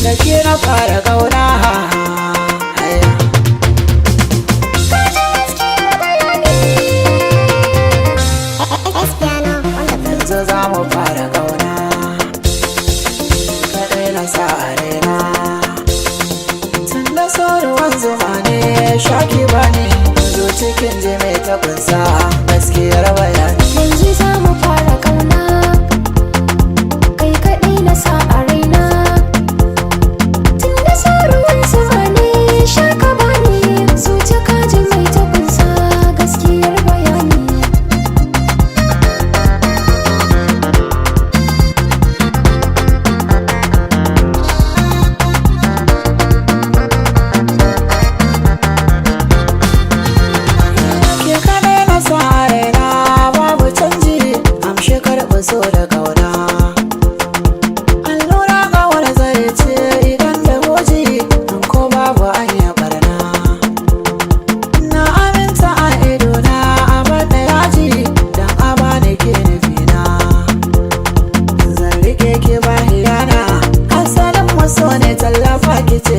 Da ke na fara kauna. Espiano on the beat. Yanzu za mu fara kauna. Kaɗai na sa a raina. Tun da ruwan zuma ne, shaki bani. Zo cikin ji mai ta kunsa gaskiyar bayani. Yanzu za mu fara kauna, kai kaɗai na sa a raina. Tun da sa ruwan zuma ne, sha ka bani. Zuci ka ji mai ta kunsa gaskiyar bayani. Ke kaɗai na sa a raina, babu canji. Amshi karɓi so da kauna. Allura kawar zai ce idan da goji, in ko babu an yi barna. Na aminta a idona a bada yaji, dan a bani ke nufina. Zan rike ki ba hiyana, asalin maso ne, tallafa ki ce.